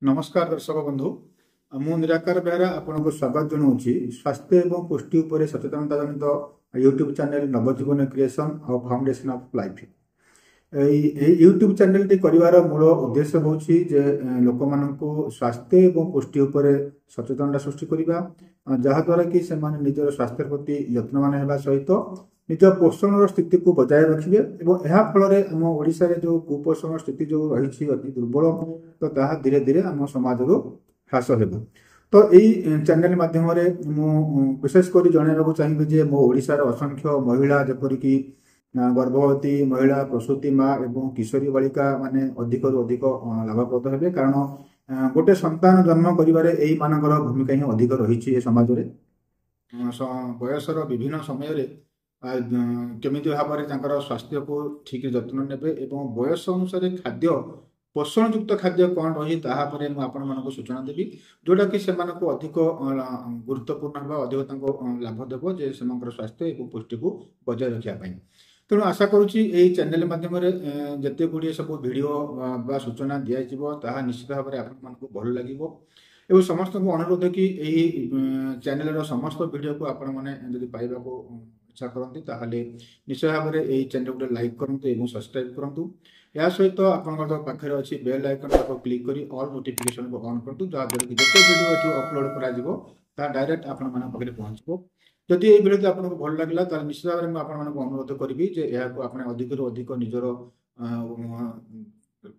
ନମସ୍କାର ଦର୍ଶକ ବନ୍ଧୁ, ମୁଁ ନିରାକାର ବେହେରା ଆପଣଙ୍କୁ ସ୍ୱାଗତ ଜଣାଉଛି ସ୍ୱାସ୍ଥ୍ୟ ଏବଂ ପୁଷ୍ଟି ଉପରେ ସଚେତନତା ଜନିତ ୟୁଟ୍ୟୁବ୍ ଚ୍ୟାନେଲ ନବଜୀବନ କ୍ରିଏସନ୍ ଆଉ ଫାଉଣ୍ଡେସନ୍ ଅଫ୍ ଲାଇଫ୍। ଏଇ ଏହି ୟୁଟ୍ୟୁବ୍ ଚ୍ୟାନେଲଟି କରିବାର ମୂଳ ଉଦ୍ଦେଶ୍ୟ ହେଉଛି ଯେ ଲୋକମାନଙ୍କୁ ସ୍ୱାସ୍ଥ୍ୟ ଏବଂ ପୁଷ୍ଟି ଉପରେ ସଚେତନତା ସୃଷ୍ଟି କରିବା, ଯାହାଦ୍ୱାରା କି ସେମାନେ ନିଜର ସ୍ୱାସ୍ଥ୍ୟ ପ୍ରତି ଯତ୍ନବାନ ହେବା ସହିତ ନିଜ ପୋଷଣର ସ୍ଥିତିକୁ ବଜାୟ ରଖିବେ ଏବଂ ଏହା ଫଳରେ ଆମ ଓଡ଼ିଶାରେ ଯେଉଁ କୁପୋଷଣ ସ୍ଥିତି ଯେଉଁ ରହିଛି ଅତି ଦୁର୍ବଳ, ତ ତାହା ଧୀରେ ଧୀରେ ଆମ ସମାଜରୁ ହ୍ରାସ ହେବ। ତ ଏଇ ଚ୍ୟାନେଲ ମାଧ୍ୟମରେ ମୁଁ ବିଶେଷ କରି ଜଣାଇବାକୁ ଚାହିଁବି ଯେ ମୋ ଓଡ଼ିଶାର ଅସଂଖ୍ୟ ମହିଳା, ଯେପରିକି ଗର୍ଭବତୀ ମହିଳା, ପ୍ରସୂତି ମା ଏବଂ କିଶୋରୀ ବାଳିକା ମାନେ ଅଧିକରୁ ଅଧିକ ଲାଭପ୍ରଦ ହେବେ, କାରଣ ଗୋଟେ ସନ୍ତାନ ଜନ୍ମ କରିବାରେ ଏଇମାନଙ୍କର ଭୂମିକା ହିଁ ଅଧିକ ରହିଛି। ଏ ସମାଜରେ ବୟସର ବିଭିନ୍ନ ସମୟରେ କେମିତି ଭାବରେ ତାଙ୍କର ସ୍ୱାସ୍ଥ୍ୟକୁ ଠିକ୍ ଯତ୍ନ ନେବେ ଏବଂ ବୟସ ଅନୁସାରେ ଖାଦ୍ୟ, ପୋଷଣଯୁକ୍ତ ଖାଦ୍ୟ କ'ଣ ରହିଛି, ତାହା ଉପରେ ମୁଁ ଆପଣମାନଙ୍କୁ ସୂଚନା ଦେବି, ଯେଉଁଟାକି ସେମାନଙ୍କୁ ଅଧିକ ଗୁରୁତ୍ୱପୂର୍ଣ୍ଣ ହେବ, ଅଧିକ ତାଙ୍କୁ ଲାଭ ଦେବ ଯେ ସେମାନଙ୍କର ସ୍ୱାସ୍ଥ୍ୟ ଏବଂ ପୁଷ୍ଟିକୁ ବଜାୟ ରଖିବା ପାଇଁ। ତେଣୁ ଆଶା କରୁଛି ଏଇ ଚ୍ୟାନେଲ ମାଧ୍ୟମରେ ଯେତେ ଗୁଡ଼ିଏ ସବୁ ଭିଡ଼ିଓ ବା ସୂଚନା ଦିଆଯିବ, ତାହା ନିଶ୍ଚିତ ଭାବରେ ଆପଣମାନଙ୍କୁ ଭଲ ଲାଗିବ ଏବଂ ସମସ୍ତଙ୍କୁ ଅନୁରୋଧ କି ଏହି ଚ୍ୟାନେଲର ସମସ୍ତ ଭିଡ଼ିଓକୁ ଆପଣମାନେ ଯଦି ପାଇବାକୁ ଇଚ୍ଛା କରନ୍ତି, ତାହେଲେ ନିଶ୍ଚୟ ଭାବରେ ଏହି ଚ୍ୟାନେଲ ଗୋଟେ ଲାଇକ୍ କରନ୍ତୁ ଏବଂ ସବସ୍କ୍ରାଇବ୍ କରନ୍ତୁ। ଏହା ସହିତ ଆପଣଙ୍କର ପାଖରେ ଅଛି ବେଲ୍ ଆଇକନ୍, ତାକୁ କ୍ଲିକ୍ କରି ଅଲ୍ ନୋଟିଫିକେସନକୁ ଅନ୍ କରନ୍ତୁ, ଯାହାଦ୍ୱାରା କି ଯେତେ ଭିଡ଼ିଓ ଏଠି ଅପଲୋଡ଼ କରାଯିବ ତାହା ଡାଇରେକ୍ଟ ଆପଣମାନଙ୍କ ପାଖରେ ପହଞ୍ଚିବ। ଯଦି ଏଇ ଭିଡ଼ିଓଟି ଆପଣଙ୍କୁ ଭଲ ଲାଗିଲା, ତାହେଲେ ନିଶ୍ଚିତ ଭାବରେ ମୁଁ ଆପଣମାନଙ୍କୁ ଅନୁରୋଧ କରିବି ଯେ ଏହାକୁ ଆପଣ ଅଧିକରୁ ଅଧିକ ନିଜର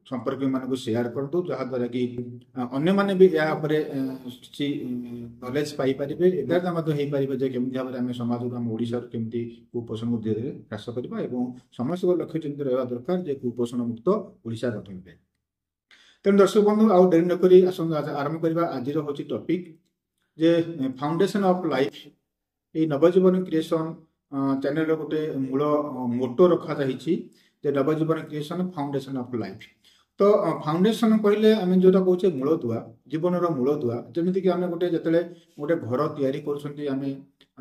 ସମ୍ପର୍କୀୟମାନଙ୍କୁ ସେୟାର କରନ୍ତୁ, ଯାହାଦ୍ୱାରା କି ଅନ୍ୟମାନେ ବି ଏହା ଉପରେ କିଛି ନଲେଜ ପାଇପାରିବେ, ଏଗାରଟା ମଧ୍ୟ ହେଇପାରିବେ ଯେ କେମିତି ଭାବରେ ଆମେ ସମାଜରୁ, ଆମ ଓଡ଼ିଶାରୁ କେମିତି କୁପୋଷଣକୁ ଧୀରେ ଧୀରେ ହ୍ରାସ କରିବା ଏବଂ ସମସ୍ତଙ୍କ ଲକ୍ଷ୍ୟ ଯେମିତି ରହିବା ଦରକାର ଯେ କୁପୋଷଣ ମୁକ୍ତ ଓଡ଼ିଶା ଗଠନ ପାଇଁ। ତେଣୁ ଦର୍ଶକ ବନ୍ଧୁ, ଆଉ ଡେରି ନକରି ଆସନ୍ତୁ ଆରମ୍ଭ କରିବା। ଆଜିର ହେଉଛି ଟପିକ୍ ଯେ ଫାଉଣ୍ଡେସନ ଅଫ୍ ଲାଇଫ୍। ଏଇ ନବଜୀବନ କ୍ରିଏସନ୍ ଚ୍ୟାନେଲର ଗୋଟେ ମୂଳ ମୋଟୋ ରଖାଯାଇଛି ଯେ ନବଜୀବନ କ୍ରିଏସନ୍ ଫାଉଣ୍ଡେସନ ଅଫ୍ ଲାଇଫ୍। ତ ଫାଉଣ୍ଡେସନ କହିଲେ ଆମେ ଯୋଉଟା କହୁଛେ ମୂଳଦୁଆ, ଜୀବନର ମୂଳଦୁଆ। ଯେମିତିକି ଆମେ ଗୋଟେ ଯେତେବେଳେ ଗୋଟେ ଘର ତିଆରି କରୁଛନ୍ତି ଆମେ,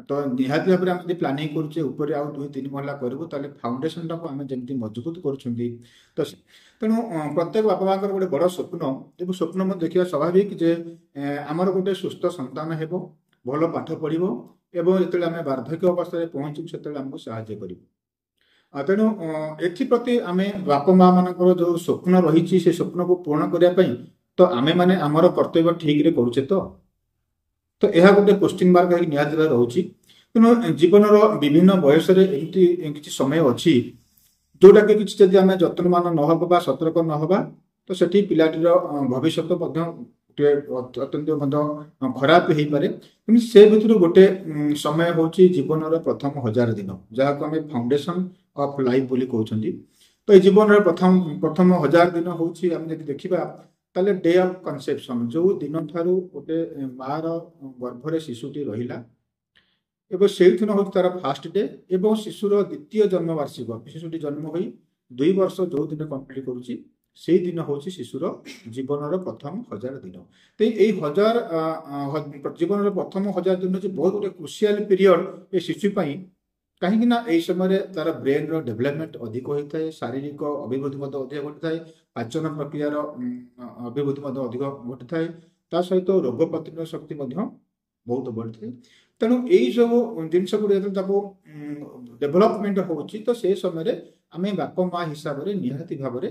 ତ ନିହାତି ଭାବରେ ଆମେ ଯଦି ପ୍ଲାନିଂ କରୁଛେ ଉପରେ ଆଉ 2-3 ମହଲା କରିବୁ, ତାହେଲେ ଫାଉଣ୍ଡେସନଟାକୁ ଆମେ ଯେମିତି ମଜବୁତ କରୁଛନ୍ତି। ତ ତେଣୁ ପ୍ରତ୍ୟେକ ବାପା ମାଙ୍କର ଗୋଟେ ବଡ଼ ସ୍ୱପ୍ନ ଏବଂ ସ୍ୱପ୍ନ ମଧ୍ୟ ଦେଖିବା ସ୍ୱାଭାବିକ ଯେ ଆମର ଗୋଟେ ସୁସ୍ଥ ସନ୍ତାନ ହେବ, ଭଲ ପାଠ ପଢ଼ିବ ଏବଂ ଯେତେବେଳେ ଆମେ ବାର୍ଦ୍ଧକ୍ୟ ଅବସ୍ଥାରେ ପହଞ୍ଚିବୁ ସେତେବେଳେ ଆମକୁ ସାହାଯ୍ୟ କରିବ। ତେଣୁ ଏଥିପ୍ରତି ଆମେ ବାପା ମା ମାନଙ୍କର ଯୋଉ ସ୍ୱପ୍ନ ରହିଛି, ସେ ସ୍ୱପ୍ନକୁ ପୂରଣ କରିବା ପାଇଁ ତ ଆମେମାନେ ଆମର କର୍ତ୍ତବ୍ୟ ଠିକରେ କରୁଛେ ତ? ତ ଏହା ଗୋଟେ କୋଶ୍ଚିନ୍ ମାର୍କ ହେଇକି ନିହାତି ଭାବେ ରହୁଛି। ତେଣୁ ଜୀବନର ବିଭିନ୍ନ ବୟସରେ ଏମିତି କିଛି ସମୟ ଅଛି ଯୋଉଟାକି କିଛି ଯଦି ଆମେ ଯତ୍ନବାନ ନ ହବା ବା ସତର୍କ ନ ହବା, ତ ସେଠି ପିଲାଟିର ଭବିଷ୍ୟତ ମଧ୍ୟ ଟିକେ ଅତ୍ୟନ୍ତ ମଧ୍ୟ ଖରାପ ହେଇପାରେ। କିନ୍ତୁ ସେ ଭିତରୁ ଗୋଟେ ସମୟ ହେଉଛି ଜୀବନର ପ୍ରଥମ 1000 ଦିନ, ଯାହାକୁ ଆମେ ଫାଉଣ୍ଡେସନ ଅଫ୍ ଲାଇଫ୍ ବୋଲି କହୁଛନ୍ତି। ତ ଏଇ ଜୀବନର ପ୍ରଥମ 1000 ଦିନ ହେଉଛି, ଆମେ ଯଦି ଦେଖିବା ତାହେଲେ ଡେ ଅଫ୍ କନସେପସନ୍, ଯୋଉ ଦିନଠାରୁ ଗୋଟେ ମାର ଗର୍ଭରେ ଶିଶୁଟି ରହିଲା ଏବଂ ସେଇଦିନ ହେଉଛି ତାର ଫାଷ୍ଟ ଡେ, ଏବଂ ଶିଶୁର ଦ୍ୱିତୀୟ ଜନ୍ମ ବାର୍ଷିକ, ଶିଶୁଟି ଜନ୍ମ ହୋଇ 2 ବର୍ଷ ଯୋଉ ଦିନ କମ୍ପ୍ଲିଟ୍ କରୁଛି, ସେଇ ଦିନ ହେଉଛି ଶିଶୁର ଜୀବନର ପ୍ରଥମ 1000 ଦିନ। ତ ଏଇ ଜୀବନର ପ୍ରଥମ 1000 ଦିନ ହେଉଛି ବହୁତ ଗୋଟେ କ୍ରୁସିଆଲ ପିରିୟଡ଼ ଏ ଶିଶୁ ପାଇଁ, କାହିଁକି ନା ଏଇ ସମୟରେ ତାର ବ୍ରେନ୍ର ଡେଭଲପମେଣ୍ଟ ଅଧିକ ହୋଇଥାଏ, ଶାରୀରିକ ଅଭିବୃଦ୍ଧି ମଧ୍ୟ ଅଧିକ ଘଟିଥାଏ, ପାଚନ ପ୍ରକ୍ରିୟାର ଅଭିବୃଦ୍ଧି ମଧ୍ୟ ଅଧିକ ଘଟିଥାଏ, ତା ସହିତ ରୋଗ ପ୍ରତିରୋଧ ଶକ୍ତି ମଧ୍ୟ ବହୁତ ବଢ଼ିଥାଏ। ତେଣୁ ଏଇ ସବୁ ଜିନିଷ ଗୁଡ଼ିକ ଯେତେବେଳେ ତାକୁ ଡେଭଲପମେଣ୍ଟ ହେଉଛି, ତ ସେ ସମୟରେ ଆମେ ବାପା ମା ହିସାବରେ ନିହାତି ଭାବରେ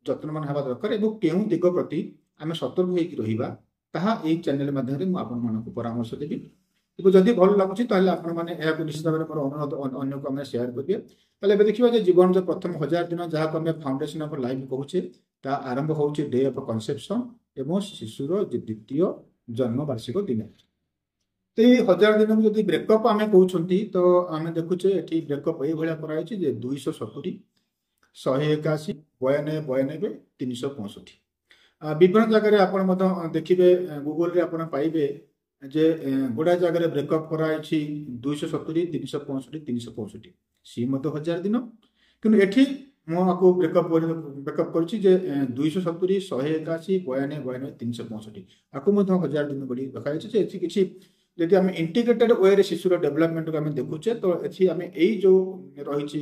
ଯତ୍ନବାନ ହେବା ଦରକାର ଏବଂ କେଉଁ ଦିଗ ପ୍ରତି ଆମେ ସତର୍କ ହେଇକି ରହିବା, ତାହା ଏଇ ଚ୍ୟାନେଲ ମାଧ୍ୟମରେ ମୁଁ ଆପଣମାନଙ୍କୁ ପରାମର୍ଶ ଦେବି। ଏବଂ ଯଦି ଭଲ ଲାଗୁଛି ତାହେଲେ ଆପଣମାନେ ଏହାକୁ ନିଶ୍ଚିତ ଭାବରେ ମୋର ଅନୁରୋଧ ଅନ୍ୟକୁ ଆମେ ସେୟାର କରିବେ। ତାହେଲେ ଏବେ ଦେଖିବା ଯେ ଜୀବନର ପ୍ରଥମ 1000 ଦିନ, ଯାହାକୁ ଆମେ ଫାଉଣ୍ଡେସନ ଅଫ୍ ଲାଇଫ୍ କହୁଛେ, ତାହା ଆରମ୍ଭ ହେଉଛି ଡେ ଅଫ୍ କନସେପସନ୍ ଏବଂ ଶିଶୁର ଦ୍ୱିତୀୟ ଜନ୍ମ ବାର୍ଷିକ ଦିନ। ତ ଏଇ 1000 ଦିନକୁ ଯଦି ବ୍ରେକଅପ୍ ଆମେ କହୁଛନ୍ତି, ତ ଆମେ ଦେଖୁଛେ ଏଠି ବ୍ରେକଅପ୍ ଏଇଭଳିଆ କରାଯାଇଛି ଯେ 270, 181, 92, 92, 365। ବିଭିନ୍ନ ଜାଗାରେ ଆପଣ ମଧ୍ୟ ଦେଖିବେ, ଗୁଗଲରେ ଆପଣ ପାଇବେ ଯେ ଗୁଡ଼ାଏ ଜାଗାରେ ବ୍ରେକଅପ୍ କରାଯାଇଛି 270, 365, 365, ସିଏ ମଧ୍ୟ 1000 ଦିନ। କିନ୍ତୁ ଏଠି ମୁଁ ଆକୁ ବ୍ରେକଅପ୍ କରିଛି ଯେ 270, 181, 92, 92, 365, ଆକୁ ମଧ୍ୟ 1000 ଦିନ ବୋଲି ରଖାଯାଇଛି। ଯେ ଏଠି କିଛି ଯଦି ଆମେ ଇଣ୍ଟିଗ୍ରେଟେଡ୍ ୱେରେ ଶିଶୁର ଡେଭଲପମେଣ୍ଟକୁ ଆମେ ଦେଖୁଛେ, ତ ଏଠି ଆମେ ଏଇ ଯୋଉ ରହିଛି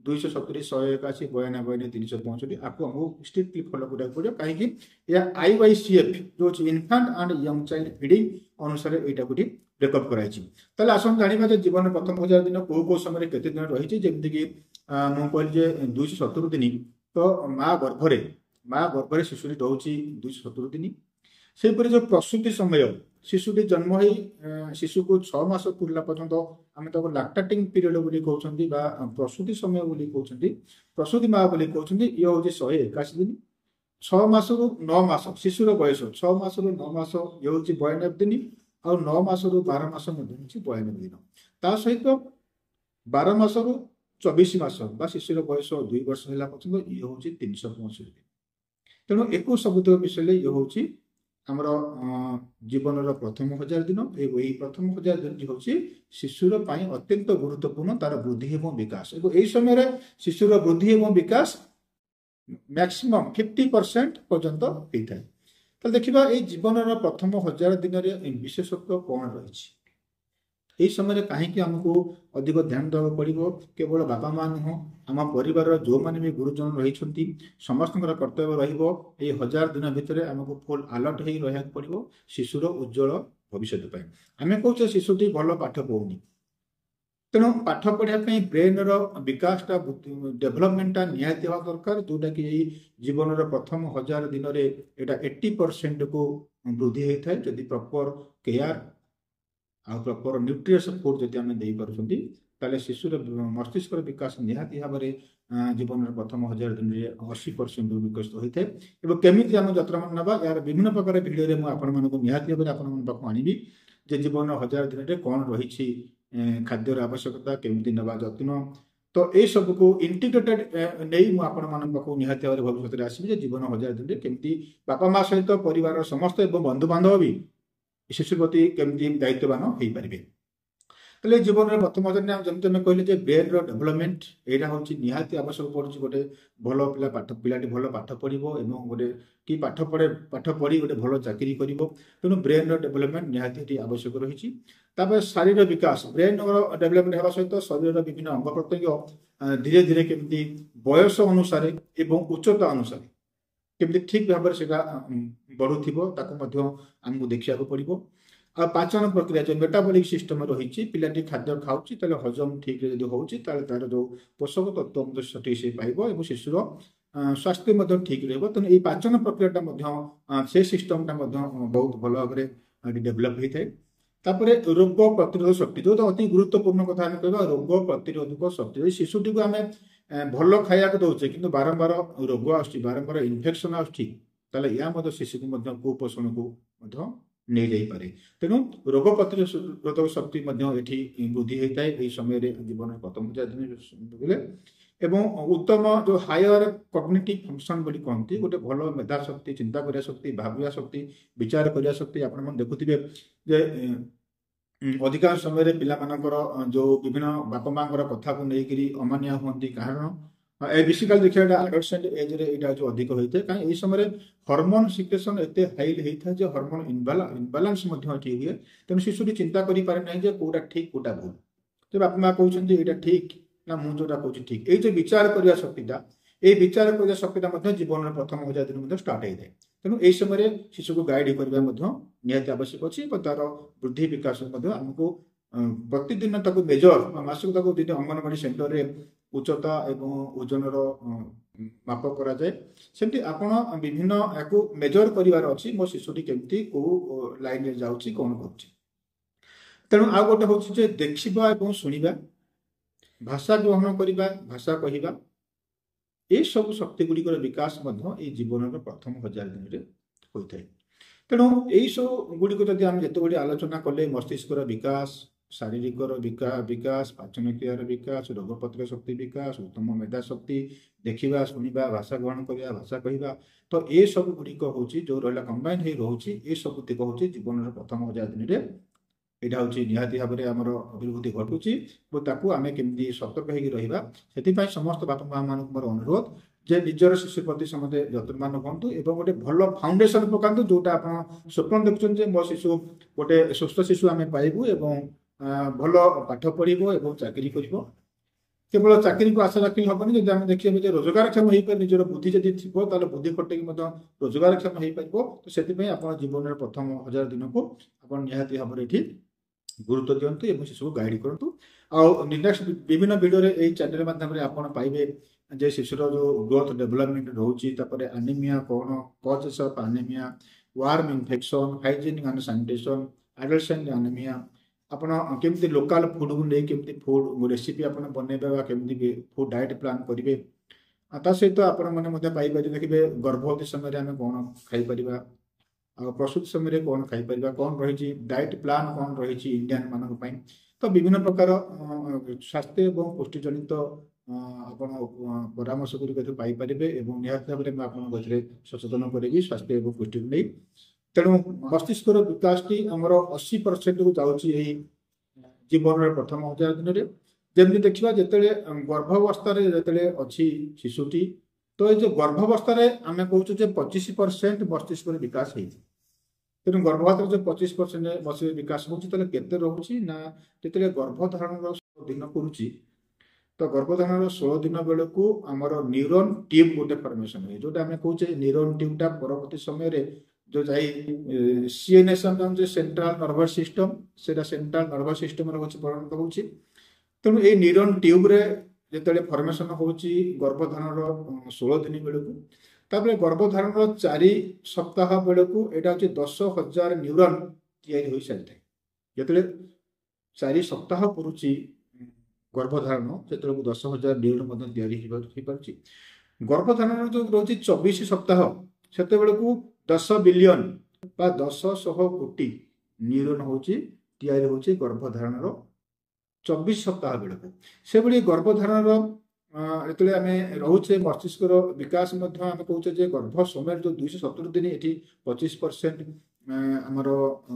270, 181, 92, 365, ଆକୁ ଆମକୁ ଷ୍ଟ୍ରିକ୍ଟଲି ଫଲୋ କରିବାକୁ ପଡ଼ିବ। କାହିଁକି ଏହା IYCF ଯେଉଁ ଅଛି, infant and young child feeding ଅନୁସାରେ ଏଇଟାକୁ ଏଠି ବ୍ରେକଅପ୍ କରାଯାଇଛି। ତାହେଲେ ଆସନ୍ତୁ ଜାଣିବା ଯେ ଜୀବନର ପ୍ରଥମ 1000 ଦିନ କୋଉ କୋଉ ସମୟରେ କେତେ ଦିନ ରହିଛି। ଯେମିତିକି ମୁଁ କହିଲି ଯେ 270 ଦିନ, ତ ମା ଗର୍ଭରେ ଶିଶୁଟି ରହୁଛି 270 ଦିନ। ସେହିପରି ଯେଉଁ ପ୍ରସୂତି ସମୟ, ଶିଶୁଟି ଜନ୍ମ ହେଇ ଶିଶୁକୁ 6 ମାସ ପୁରିଲା ପର୍ଯ୍ୟନ୍ତ ଆମେ ତାକୁ ଲାକ୍ଟାଟିଂ ପିରିୟଡ ବୋଲି କହୁଛନ୍ତି ବା ପ୍ରସୂତି ସମୟ ବୋଲି କହୁଛନ୍ତି, ପ୍ରସୂତି ମା ବୋଲି କହୁଛନ୍ତି। ଇଏ ହଉଛି 181 ଦିନ। 6 ମାସରୁ 9 ମାସ, ଶିଶୁର ବୟସ 6 ମାସରୁ 9 ମାସ, ଇଏ ହଉଛି 92 ଦିନ। ଆଉ 9 ମାସରୁ 12 ମାସ ମଧ୍ୟ ହେଉଛି 92 ଦିନ। ତା ସହିତ 12 ମାସରୁ 24 ମାସ ବା ଶିଶୁର ବୟସ 2 ବର୍ଷ ହେଲା ପର୍ଯ୍ୟନ୍ତ ଇଏ ହଉଛି 365 ଦିନ। ତେଣୁ ଏକୁ ସବୁତକ ମିଶିଲେ ଇଏ ହଉଛି ଆମର ଜୀବନର ପ୍ରଥମ 1000 ଦିନ। ଏଇ ପ୍ରଥମ 1000 ଦିନଟି ହେଉଛି ଶିଶୁର ପାଇଁ ଅତ୍ୟନ୍ତ ଗୁରୁତ୍ୱପୂର୍ଣ୍ଣ, ତାର ବୃଦ୍ଧି ଏବଂ ବିକାଶ। ଏବଂ ଏହି ସମୟରେ ଶିଶୁର ବୃଦ୍ଧି ଏବଂ ବିକାଶ ମ୍ୟାକ୍ସିମମ୍ 50% ପର୍ଯ୍ୟନ୍ତ ହେଇଥାଏ। ତାହେଲେ ଦେଖିବା ଏଇ ଜୀବନର ପ୍ରଥମ 1000 ଦିନରେ ବିଶେଷତ୍ୱ କ'ଣ ରହିଛି, ଏହି ସମୟରେ କାହିଁକି ଆମକୁ ଅଧିକ ଧ୍ୟାନ ଦେବାକୁ ପଡ଼ିବ। କେବଳ ବାପା ମା ନୁହଁ, ଆମ ପରିବାରର ଯେଉଁମାନେ ବି ଗୁରୁଜନ ରହିଛନ୍ତି, ସମସ୍ତଙ୍କର କର୍ତ୍ତବ୍ୟ ରହିବ ଏଇ 1000 ଦିନ ଭିତରେ ଆମକୁ ଫୁଲ୍ ଆଲର୍ଟ ହେଇ ରହିବାକୁ ପଡ଼ିବ ଶିଶୁର ଉଜ୍ଜଳ ଭବିଷ୍ୟତ ପାଇଁ। ଆମେ କହୁଛେ ଶିଶୁଟି ଭଲ ପାଠ ପଢ଼ୁନି। ତେଣୁ ପାଠ ପଢ଼ିବା ପାଇଁ ବ୍ରେନ୍ର ବିକାଶଟା, ଡେଭଲପମେଣ୍ଟଟା ନିହାତି ହେବା ଦରକାର, ଯେଉଁଟାକି ଏଇ ଜୀବନର ପ୍ରଥମ 1000 ଦିନରେ ଏଇଟା 80%କୁ ବୃଦ୍ଧି ହେଇଥାଏ। ଯଦି ପ୍ରପର କେୟାର ଆଉ ପ୍ରପର ନ୍ୟୁଟ୍ରିୟସ୍ ଫୁଡ୍ ଯଦି ଆମେ ଦେଇପାରୁଛନ୍ତି, ତାହେଲେ ଶିଶୁର ମସ୍ତିଷ୍କର ବିକାଶ ନିହାତି ଭାବରେ ଜୀବନର ପ୍ରଥମ 1000 ଦିନରେ 80% ବିକଶିତ ହୋଇଥାଏ। ଏବଂ କେମିତି ଆମେ ଯତ୍ନବାନ ନେବା, ଏହାର ବିଭିନ୍ନ ପ୍ରକାର ଭିଡ଼ିଓରେ ମୁଁ ଆପଣମାନଙ୍କୁ ନିହାତି ଭାବରେ ଆପଣମାନଙ୍କ ପାଖକୁ ଆଣିବି ଯେ ଜୀବନର 1000 ଦିନରେ କ'ଣ ରହିଛି ଖାଦ୍ୟର ଆବଶ୍ୟକତା, କେମିତି ନେବା ଯତ୍ନ। ତ ଏସବୁକୁ ଇଣ୍ଟିଗ୍ରେଟେଡ୍ ନେଇ ମୁଁ ଆପଣମାନଙ୍କ ପାଖକୁ ନିହାତି ଭାବରେ ଭବିଷ୍ୟତରେ ଆସିବି ଯେ ଜୀବନ 1000 ଦିନରେ କେମିତି ବାପା ମା ସହିତ ପରିବାରର ସମସ୍ତେ ଏବଂ ବନ୍ଧୁବାନ୍ଧବ ବି ଶିଶୁ ପ୍ରତି କେମିତି ଦାୟିତ୍ୱବାନ ହେଇପାରିବେ। ତାହେଲେ ଜୀବନରେ ପ୍ରଥମ ଦିନ ଯେମିତି ଆମେ କହିଲେ ଯେ ବ୍ରେନ୍ର ଡେଭଲପମେଣ୍ଟ, ଏଇଟା ହେଉଛି ନିହାତି ଆବଶ୍ୟକ ପଡ଼ୁଛି। ଗୋଟେ ଭଲ ପିଲା ପାଠ ପିଲାଟି ଭଲ ପାଠ ପଢ଼ିବ ଏବଂ ଗୋଟେ କି ପାଠ ପଢ଼େ ପାଠ ପଢ଼ି ଗୋଟେ ଭଲ ଚାକିରି କରିବ। ତେଣୁ ବ୍ରେନ୍ର ଡେଭଲପମେଣ୍ଟ ନିହାତି ଏଠି ଆବଶ୍ୟକ ରହିଛି। ତାପରେ ଶାରୀର ବିକାଶ, ବ୍ରେନ୍ର ଡେଭଲପମେଣ୍ଟ ହେବା ସହିତ ଶରୀରର ବିଭିନ୍ନ ଅଙ୍ଗ ପ୍ରତ୍ୟଙ୍ଗ ଧୀରେ ଧୀରେ କେମିତି ବୟସ ଅନୁସାରେ ଏବଂ ଉଚ୍ଚତା ଅନୁସାରେ କେମିତି ଠିକ୍ ଭାବରେ ସେଇଟା ବଢୁଥିବ, ତାକୁ ମଧ୍ୟ ଆମକୁ ଦେଖିବାକୁ ପଡ଼ିବ। ଆଉ ପାଚନ ପ୍ରକ୍ରିୟା, ଯେଉଁ ମେଟାବଲିକ୍ ସିଷ୍ଟମ ରହିଛି, ପିଲାଟି ଖାଦ୍ୟ ଖାଉଛି, ତାହେଲେ ହଜମ ଠିକ୍ରେ ଯଦି ହେଉଛି, ତାହେଲେ ତାର ଯେଉଁ ପୋଷକ ତତ୍ତ୍ୱ ମଧ୍ୟ ସଠିକ୍ ସେ ପାଇବ ଏବଂ ଶିଶୁର ସ୍ୱାସ୍ଥ୍ୟ ମଧ୍ୟ ଠିକ୍ ରହିବ। ତେଣୁ ଏଇ ପାଚନ ପ୍ରକ୍ରିୟାଟା ମଧ୍ୟ, ସେ ସିଷ୍ଟମଟା ମଧ୍ୟ ବହୁତ ଭଲ ଭାବରେ ଡେଭଲପ୍ ହେଇଥାଏ। ତାପରେ ରୋଗ ପ୍ରତିରୋଧ ଶକ୍ତି, ଯେଉଁଟା ଅତି ଗୁରୁତ୍ୱପୂର୍ଣ୍ଣ କଥା ଆମେ କହିବା, ରୋଗ ପ୍ରତିରୋଧକ ଶକ୍ତି। ଯଦି ଶିଶୁଟିକୁ ଆମେ ଭଲ ଖାଇବାକୁ ଦଉଛେ, କିନ୍ତୁ ବାରମ୍ବାର ରୋଗ ଆସୁଛି, ବାରମ୍ବାର ଇନଫେକ୍ସନ ଆସୁଛି, ତାହେଲେ ଏହା ମଧ୍ୟ ଶିଶୁକୁ ମଧ୍ୟ କୁପୋଷଣକୁ ମଧ୍ୟ ନେଇଯାଇପାରେ। ତେଣୁ ରୋଗ ପ୍ରତିରୋଧକ ଶକ୍ତି ମଧ୍ୟ ଏଠି ବୃଦ୍ଧି ହେଇଥାଏ ଏହି ସମୟରେ, ଜୀବନର ପ୍ରଥମ 1000 ଦିନ। ଏବଂ ଉତ୍ତମ ଯେଉଁ ହାୟର କଗ୍ନିଟିଭ ଫଙ୍କସନ ବୋଲି କହନ୍ତି, ଗୋଟେ ଭଲ ମେଧା ଶକ୍ତି, ଚିନ୍ତା କରିବା ଶକ୍ତି, ଭାବିବା ଶକ୍ତି, ବିଚାର କରିବା ଶକ୍ତି। ଆପଣମାନେ ଦେଖୁଥିବେ ଯେ ଅଧିକାଂଶ ସମୟରେ ପିଲାମାନଙ୍କର ଯେଉଁ ବିଭିନ୍ନ ବାପା ମାଙ୍କର କଥାକୁ ନେଇକରି ଅମାନିଆ ହୁଅନ୍ତି। କାରଣ ଏ ବେସିକାଲି ଦେଖିବା, ଏଇଟା ଆଡଲସେଣ୍ଟ ଏଜରେ ଏଇଟା ଯେଉଁ ଅଧିକ ହୋଇଥାଏ। କାହିଁ ଏଇ ସମୟରେ ହରମୋନ ସିକ୍ରେସନ ଏତେ ହାଇଲି ହେଇଥାଏ ଯେ ହରମୋନ ଇନବାଲାନ୍ସ ମଧ୍ୟ ଏଠି ହୁଏ। ତେଣୁ ଶିଶୁଟି ଚିନ୍ତା କରିପାରେ ନାହିଁ ଯେ କୋଉଟା ଠିକ, କୋଉଟା ଭୁଲ, ଯେ ବାପା ମା କହୁଛନ୍ତି ଏଇଟା ଠିକ ନା ମୁଁ ଯୋଉଟା କହୁଛି ଠିକ। ଏଇ ଯୋଉ ବିଚାର କରିବା ଶକ୍ତିଟା, ଏଇ ବିଚାର କରିବା ଶକ୍ତିଟା ମଧ୍ୟ ଜୀବନର ପ୍ରଥମ 1000 ଦିନ ମଧ୍ୟ ଷ୍ଟାର୍ଟ ହେଇଥାଏ। ତେଣୁ ଏଇ ସମୟରେ ଶିଶୁକୁ ଗାଇଡ୍ କରିବା ମଧ୍ୟ ନିହାତି ଆବଶ୍ୟକ ଅଛି। ଏବଂ ତାର ବୃଦ୍ଧି ବିକାଶ ମଧ୍ୟ ଆମକୁ ପ୍ରତିଦିନ ତାକୁ ମେଜର ବା ମାସକୁ ତାକୁ ଯଦି ଅଙ୍ଗନବାଡି ସେଣ୍ଟରରେ ଉଚ୍ଚତା ଏବଂ ଓଜନର ମାପ କରାଯାଏ, ସେମିତି ଆପଣ ବିଭିନ୍ନ ଏହାକୁ ମେଜର କରିବାର ଅଛି, ମୋ ଶିଶୁଟି କେମିତି କୋଉ ଲାଇନରେ ଯାଉଛି, କ'ଣ କରୁଛି। ତେଣୁ ଆଉ ଗୋଟେ ହେଉଛି ଯେ ଦେଖିବା ଏବଂ ଶୁଣିବା, ଭାଷା ଗ୍ରହଣ କରିବା, ଭାଷା କହିବା, ଏସବୁ ଶକ୍ତି ଗୁଡ଼ିକର ବିକାଶ ମଧ୍ୟ ଏଇ ଜୀବନର ପ୍ରଥମ 1000 ଦିନରେ ହୋଇଥାଏ। ତେଣୁ ଏଇସବୁ ଗୁଡ଼ିକ ଯଦି ଆମେ ଯେତେ ଗୁଡ଼ିଏ ଆଲୋଚନା କଲେ, ମସ୍ତିଷ୍କର ବିକାଶ, ଶାରୀରିକର ବିକାଶ, ପାଚନ କ୍ରିୟାର ବିକାଶ, ରୋଗ ପ୍ରତିରୋଧ ଶକ୍ତି ବିକାଶ, ଉତ୍ତମ ମେଧା ଶକ୍ତି, ଦେଖିବା, ଶୁଣିବା, ଭାଷା ଗ୍ରହଣ କରିବା, ଭାଷା କହିବା, ତ ଏସବୁ ଗୁଡ଼ିକ ହେଉଛି ଯେଉଁ ରହିଲା କମ୍ବାଇନ୍ ହେଇ ରହୁଛି, ଏସବୁ ଦିଗ ହେଉଛି ଜୀବନର ପ୍ରଥମ 1000 ଦିନରେ ଏଇଟା ହେଉଛି ନିହାତି ଭାବରେ ଆମର ଅଭିବୃଦ୍ଧି ଘଟୁଛି ଏବଂ ତାକୁ ଆମେ କେମିତି ସତର୍କ ହେଇକି ରହିବା, ସେଥିପାଇଁ ସମସ୍ତ ବାପା ମା ମାନଙ୍କୁ ମୋର ଅନୁରୋଧ ଯେ ନିଜର ଶିଶୁ ପ୍ରତି ସମସ୍ତେ ଯତ୍ନବାନ ହୁଅନ୍ତୁ ଏବଂ ଗୋଟେ ଭଲ ଫାଉଣ୍ଡେସନ ପକାନ୍ତୁ, ଯୋଉଟା ଆପଣ ସ୍ୱପ୍ନ ଦେଖୁଛନ୍ତି ଯେ ମୋ ଶିଶୁ ଗୋଟେ ସୁସ୍ଥ ଶିଶୁ ଆମେ ପାଇବୁ ଏବଂ ଭଲ ପାଠ ପଢ଼ିବ ଏବଂ ଚାକିରି କରିବ। କେବଳ ଚାକିରିକୁ ଆଶା ରଖିଲେ ହବନି। ଯଦି ଆମେ ଦେଖିବା ଯେ ରୋଜଗାରକ୍ଷମ ହେଇପାରେ, ନିଜର ବୁଦ୍ଧି ଯଦି ଥିବ ତାହେଲେ ବୁଦ୍ଧି ଖଟେଇକି ମଧ୍ୟ ରୋଜଗାରକ୍ଷମ ହେଇପାରିବ। ତ ସେଥିପାଇଁ ଆପଣ ଜୀବନର ପ୍ରଥମ 1000 ଦିନକୁ ଆପଣ ନିହାତି ଭାବରେ ଏଠି ଗୁରୁତ୍ୱ ଦିଅନ୍ତୁ ଏବଂ ଶିଶୁକୁ ଗାଇଡ୍ କରନ୍ତୁ। ଆଉ ନେକ୍ସଟ ବିଭିନ୍ନ ଭିଡ଼ିଓରେ ଏଇ ଚ୍ୟାନେଲ ମାଧ୍ୟମରେ ଆପଣ ପାଇବେ ଯେ ଶିଶୁର ଯୋଉ ଗ୍ରୋଥ ଡେଭଲପମେଣ୍ଟ ରହୁଛି, ତାପରେ ଆନିମିଆ କ'ଣ, causes of anaemia, worm infection, hygienic and sanitation, adolescent anaemia, ଆପଣ କେମିତି ଲୋକାଲ ଫୁଡକୁ ନେଇ କେମିତି ଫୁଡ ରେସିପି ଆପଣ ବନେଇବେ ବା କେମିତି ଫୁଡ ଡାଏଟ୍ ପ୍ଲାନ୍ କରିବେ। ତା ସହିତ ଆପଣମାନେ ମଧ୍ୟ ପାଇପାରିବେ, ଦେଖିବେ ଗର୍ଭବତୀ ସମୟରେ ଆମେ କ'ଣ ଖାଇପାରିବା, ଆଉ ପ୍ରସୂତି ସମୟରେ କ'ଣ ଖାଇପାରିବା, କ'ଣ ରହିଛି ଡାଏଟ୍ ପ୍ଲାନ୍, କ'ଣ ରହିଛି ଇଣ୍ଡିଆନ ମାନଙ୍କ ପାଇଁ। ତ ବିଭିନ୍ନ ପ୍ରକାର ସ୍ୱାସ୍ଥ୍ୟ ଏବଂ ପୁଷ୍ଟିଜନିତ ଆପଣ ପରାମର୍ଶ ଗୁଡ଼ିକ ଏଥିରୁ ପାଇପାରିବେ ଏବଂ ନିହାତି ଭାବରେ ମୁଁ ଆପଣଙ୍କୁ ଏଥିରେ ସଚେତନ କରିବି ସ୍ୱାସ୍ଥ୍ୟ ଏବଂ ପୁଷ୍ଟିକୁ ନେଇ। ତେଣୁ ମସ୍ତିଷ୍କର ବିକାଶଟି ଆମର 80%କୁ ଯାଉଛି ଏଇ ଜୀବନର ପ୍ରଥମ 1000 ଦିନରେ। ଯେମିତି ଦେଖିବା ଯେତେବେଳେ ଗର୍ଭାବସ୍ଥାରେ ଯେତେବେଳେ ଅଛି ଶିଶୁଟି, ତ ଏଇ ଯୋଉ ଗର୍ଭାବସ୍ଥାରେ ଆମେ କହୁଛୁ ଯେ 25% ମସ୍ତିଷ୍କର ବିକାଶ ହେଇଛି। ତେଣୁ ଗର୍ଭାବସ୍ଥାରେ ଯୋଉ 25% ମସ୍ତିଷ୍କ ବିକାଶ ହଉଛି, ତାହେଲେ କେତେ ରହୁଛି ନା ଯେତେବେଳେ ଗର୍ଭଧାରଣର ଦିନ କରୁଛି, ତ ଗର୍ଭଧାରଣର 16 ଦିନ ବେଳକୁ ଆମର ନ୍ୟୁରନ୍ ଟ୍ୟୁବ୍ ଗୋଟେ ଫର୍ମେସନ ହୁଏ, ଯୋଉଟା ଆମେ କହୁଛେ ନ୍ୟୁରନ୍ ଟ୍ୟୁବଟା ପରବର୍ତ୍ତୀ ସମୟରେ ଯୋଉ ଯାଇ ସିଏନଏସ୍ ଯେ ସେଣ୍ଟ୍ରାଲ ନର୍ଭସ ସିଷ୍ଟମ, ସେଇଟା ସେଣ୍ଟ୍ରାଲ ନର୍ଭସ ସିଷ୍ଟମରେ ହଉଛି ପରିଣତ ହଉଛି। ତେଣୁ ଏଇ ନ୍ୟୁରନ୍ ଟ୍ୟୁବରେ ଯେତେବେଳେ ଫର୍ମେସନ ହଉଛି ଗର୍ଭଧାରଣର 16 ଦିନ ବେଳକୁ, ତାପରେ ଗର୍ଭଧାରଣର 4 ସପ୍ତାହ ବେଳକୁ ଏଇଟା ହଉଛି 10,000 ନ୍ୟୁରନ୍ ତିଆରି ହୋଇସାରିଥାଏ। ଯେତେବେଳେ 4 ସପ୍ତାହ ପୁରୁଛି ଗର୍ଭଧାରଣ, ସେତେବେଳକୁ 10,000 ନ୍ୟୁରନ୍ ମଧ୍ୟ ତିଆରି ହେଇପାରୁଛି। ଗର୍ଭଧାରଣର ଯୋଉ ରହୁଛି 24 ସପ୍ତାହ, ସେତେବେଳକୁ 10 ବିଲିୟନ ବା 10 କୋଟି ନ୍ୟୁରନ୍ ହଉଛି ତିଆରି ହଉଛି ଗର୍ଭଧାରଣର 24 ସପ୍ତାହ ବେଳକୁ। ସେଭଳି ଗର୍ଭଧାରଣର ଯେତେବେଳେ ଆମେ ରହୁଛେ ମସ୍ତିଷ୍କର ବିକାଶ ମଧ୍ୟ ଆମେ କହୁଛେ ଯେ ଗର୍ଭ ସମୟରେ ଯୋଉ 270 ଦିନ ଏଠି 25% ଆମର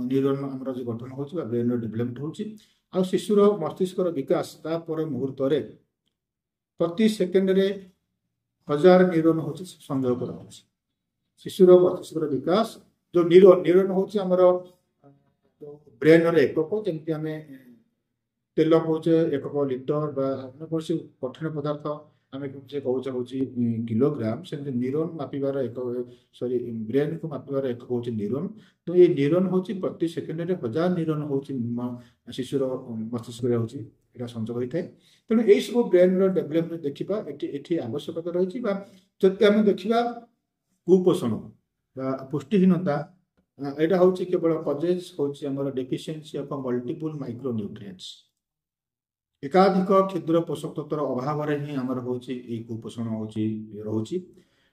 ନ୍ୟୁରନ୍ ଆମର ଯୋଉ ଗଠନ ହଉଛି ବା ବ୍ରେନ୍ର ଡେଭଲପମେଣ୍ଟ ହଉଛି। ଆଉ ଶିଶୁର ମସ୍ତିଷ୍କର ବିକାଶ ତାପର ମୁହୂର୍ତ୍ତରେ ପ୍ରତି ସେକେଣ୍ଡରେ 1000 ନ୍ୟୁରନ୍ ହଉଛି ସଂଯୋଗ କରାହଉଛି। ଶିଶୁର ମସ୍ତିଷ୍କର ବିକାଶ ଯୋଉ ନ୍ୟୁରନ୍ ହଉଛି ଆମର ବ୍ରେନ୍ର ଏକକ। ଯେମିତି ଆମେ ତେଲ କହୁଛେ ଏକକ ଲିଟର ବା ଅନ୍ୟ କୌଣସି କଠିନ ପଦାର୍ଥ ଆମେ କହୁଛେ ହଉଛି କିଲୋଗ୍ରାମ, ସେମିତି ନ୍ୟୁରନ୍ ମାପିବାର ଏକ ସରି ବ୍ରେନ୍କୁ ମାପିବାର ଏକକ ହଉଛି ନ୍ୟୁରନ୍। ତ ଏଇ ନ୍ୟୁରନ୍ ହଉଛି ପ୍ରତି ସେକେଣ୍ଡରେ 1000 ନ୍ୟୁରନ୍ ହଉଛି ଶିଶୁର ମସ୍ତିଷ୍କରେ ହଉଛି ଏଇଟା ସଂଯୋଗ ହୋଇଥାଏ। ତେଣୁ ଏଇସବୁ ବ୍ରେନ୍ର ଡେଭଲପମେଣ୍ଟ ଦେଖିବା ଏଠି ଆବଶ୍ୟକତା ରହିଛି। ବା ଯଦି ଆମେ ଦେଖିବା କୁପୋଷଣ ବା ପୁଷ୍ଟିହୀନତା, ଏଇଟା ହଉଛି କେବଳ କଜେସ୍ ହଉଛି ଆମର ଡେଫିସିଏନ୍ସି ଅଫ ମଲ୍ଟିପୁଲ ମାଇକ୍ରୋନ୍ୟୁଟ୍ରିଏଣ୍ଟସ। ଏକାଧିକ କ୍ଷୁଦ୍ର ପୋଷକ ତତ୍ତ୍ୱର ଅଭାବରେ ହିଁ ଆମର ହଉଛି ଏଇ କୁପୋଷଣ ହଉଛି ରହୁଛି।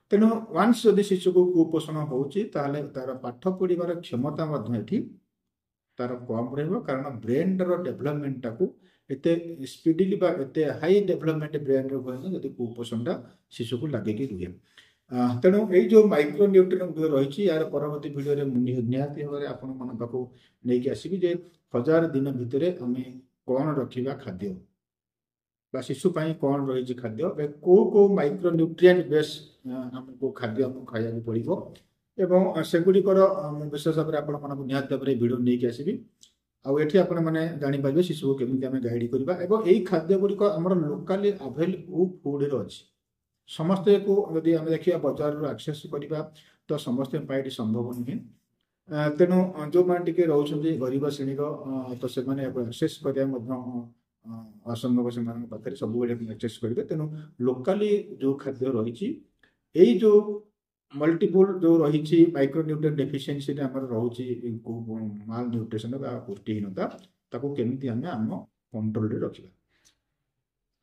ତେଣୁ ୱାନ୍ସ ଯଦି ଶିଶୁକୁ କୁପୋଷଣ ହଉଛି ତାହେଲେ ତାର ପାଠ ପଢିବାର କ୍ଷମତା ମଧ୍ୟ ଏଠି ତାର କମ୍ ରହିବ, କାରଣ ବ୍ରେନ୍ର ଡେଭଲପମେଣ୍ଟଟାକୁ ଏତେ ସ୍ପିଡିଲି ବା ଏତେ ହାଇ ଡେଭଲପମେଣ୍ଟ ବ୍ରେନ୍ର ହୁଏନି ଯଦି କୁପୋଷଣଟା ଶିଶୁକୁ ଲାଗିକି ରୁହେ। ତେଣୁ ଏଇ ଯୋଉ ମାଇକ୍ରୋ ନ୍ୟୁଟ୍ରିଏଣ୍ଟ ଗୁଡ଼ିକ ରହିଛି ଏହାର ପରବର୍ତ୍ତୀ ଭିଡ଼ିଓରେ ମୁଁ ନିହାତି ଭାବରେ ଆପଣମାନଙ୍କ ପାଖକୁ ନେଇକି ଆସିବି ଯେ 1000 ଦିନ ଭିତରେ ଆମେ କ'ଣ ରଖିବା ଖାଦ୍ୟ ବା ଶିଶୁ ପାଇଁ କ'ଣ ରହିଛି ଖାଦ୍ୟ, ବା କୋଉ କୋଉ ମାଇକ୍ରୋ ନ୍ୟୁଟ୍ରିଏଣ୍ଟ ବେସ୍ ଆମକୁ ଖାଦ୍ୟ ଆମକୁ ଖାଇବାକୁ ପଡ଼ିବ ଏବଂ ସେଗୁଡ଼ିକର ମୁଁ ବିଶେଷ ଭାବରେ ଆପଣମାନଙ୍କୁ ନିହାତି ଭାବରେ ଭିଡ଼ିଓ ନେଇକି ଆସିବି। ଆଉ ଏଠି ଆପଣମାନେ ଜାଣିପାରିବେ ଶିଶୁକୁ କେମିତି ଆମେ ଗାଇଡ୍ କରିବା ଏବଂ ଏଇ ଖାଦ୍ୟ ଗୁଡ଼ିକ ଆମର ଲୋକାଲି ଆଭେଲେବୁଲ୍ ଫୁଡରେ ଅଛି। ସମସ୍ତଙ୍କୁ ଯଦି ଆମେ ଦେଖିବା ବଜାରରୁ ଆକ୍ସେସ୍ କରିବା ତ ସମସ୍ତଙ୍କ ପାଇଁ ଏଠି ସମ୍ଭବ ନୁହେଁ। ତେଣୁ ଯେଉଁମାନେ ଟିକେ ରହୁଛନ୍ତି ଗରିବ ଶ୍ରେଣୀର, ତ ସେମାନେ ଏହାକୁ ଆକ୍ସେସ୍ କରିବା ମଧ୍ୟ ଅସମ୍ଭବ, ସେମାନଙ୍କ ପାଖରେ ସବୁବେଳେ ଆକ୍ସେସ୍ କରିବେ। ତେଣୁ ଲୋକାଲି ଯୋଉ ଖାଦ୍ୟ ରହିଛି, ଏଇ ଯୋଉ ମଲ୍ଟିପୁଲ ଯୋଉ ରହିଛି ମାଇକ୍ରୋ ନ୍ୟୁଟ୍ରିଏଣ୍ଟ ଡେଫିସିଏନ୍ସିରେ ଆମର ରହୁଛି ମାଲ ନ୍ୟୁଟ୍ରିସନ ବା ପୁଷ୍ଟିହୀନତା, ତାକୁ କେମିତି ଆମେ ଆମ କଣ୍ଟ୍ରୋଲରେ ରଖିବା।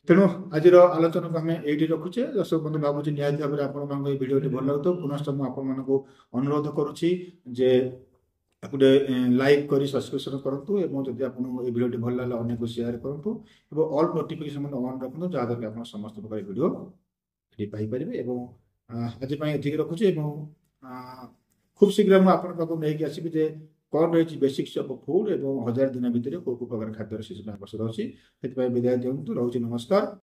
ତେଣୁ ଆଜିର ଆଲୋଚନାକୁ ଆମେ ଏଇଠି ରଖୁଛେ। ଦର୍ଶକ ବନ୍ଧୁ, ଭାବୁଛି ନିହାତି ଭାବରେ ଆପଣମାନଙ୍କୁ ଏଇ ଭିଡ଼ିଓଟି ଭଲ ଲାଗୁଥିବ। ପୁନଶ୍ଚ ମୁଁ ଆପଣମାନଙ୍କୁ ଅନୁରୋଧ କରୁଛି ଯେ ଗୋଟେ ଲାଇକ୍ କରି ସବସ୍କ୍ରିପସନ୍ କରନ୍ତୁ ଏବଂ ଯଦି ଆପଣଙ୍କୁ ଏଇ ଭିଡ଼ିଓଟି ଭଲ ଲାଗିଲା ଅନ୍ୟକୁ ସେୟାର କରନ୍ତୁ ଏବଂ ଅଲ୍ ନୋଟିଫିକେସନ୍ ମଧ୍ୟ ଅନ୍ ରଖନ୍ତୁ, ଯାହାଦ୍ୱାରା କି ଆପଣ ସମସ୍ତ ପ୍ରକାର ଭିଡ଼ିଓ ଏଠି ପାଇପାରିବେ। ଏବଂ ଆଜି ପାଇଁ ଏତିକି ରଖୁଛି ଏବଂ ଖୁବ୍ ଶୀଘ୍ର ମୁଁ ଆପଣଙ୍କ ପାଖକୁ ନେଇକି ଆସିବି ଯେ କ'ଣ ରହିଛି ବେସିକ୍ସ ଅଫ୍ ଫୁଡ୍ ଏବଂ 1000 ଦିନ ଭିତରେ କୋଉ କୋଉ ପ୍ରକାର ଖାଦ୍ୟର ଶିଶୁ ପାଇଁ ଆବଶ୍ୟକ ଅଛି। ସେଥିପାଇଁ ବିଦାୟ ଦିଅନ୍ତୁ, ରହୁଛି, ନମସ୍କାର।